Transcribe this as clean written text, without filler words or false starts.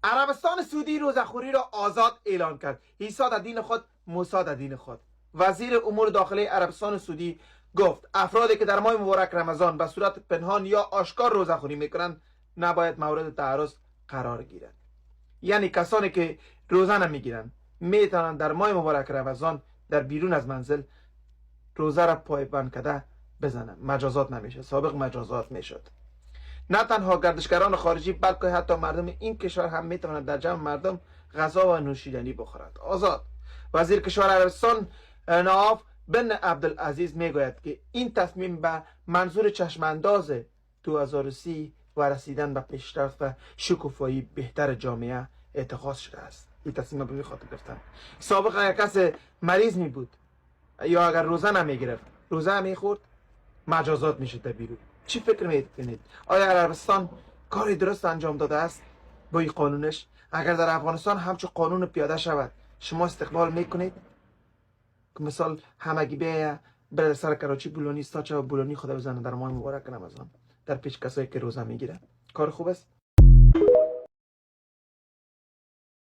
عربستان سعودی روزه‌خوری را آزاد اعلان کرد. عیسی در دین خود، موسی در دین خود. وزیر امور داخله عربستان سعودی گفت افرادی که در ماه مبارک رمضان به صورت پنهان یا آشکار روزه‌خوری میکنند، نباید مورد تعرض قرار گیرند. یعنی کسانی که روزه نمیگیرند، میتونند در ماه مبارک رمضان در بیرون از منزل روزه را پایبند کرده بزنند، مجازات نمیشه. سابق مجازات میشد. نه تنها گردشگران خارجی، بلکه حتی مردم این کشور هم میتوانند در جمع مردم غذا و نوشیدنی بخورند، آزاد. وزیر کشور عربستان نواف بن عبدالعزیز میگوید که این تصمیم به منظور چشمانداز 2030 و رسیدن به پیشرفت و شکوفایی بهتر جامعه اتخاذ شده است. این تصمیم به خاطر گرفتن. سابق اگر کس مریض می بود یا اگر روزه نمی گرفت، روزه می خورد، مجازات میشد در بیرون. چی فکر میکنید؟ آیا عربستان کاری درست انجام داده است با این قانونش؟ اگر در افغانستان همچون قانون پیاده شود، شما استقبال میکنید که مثال همگی بیایه بر سر کراچی بولانی استاد و بولانی خدا بزنه در ماه مبارک رمضان در پیش کسایی که روزه میگیرن؟ کار خوب است؟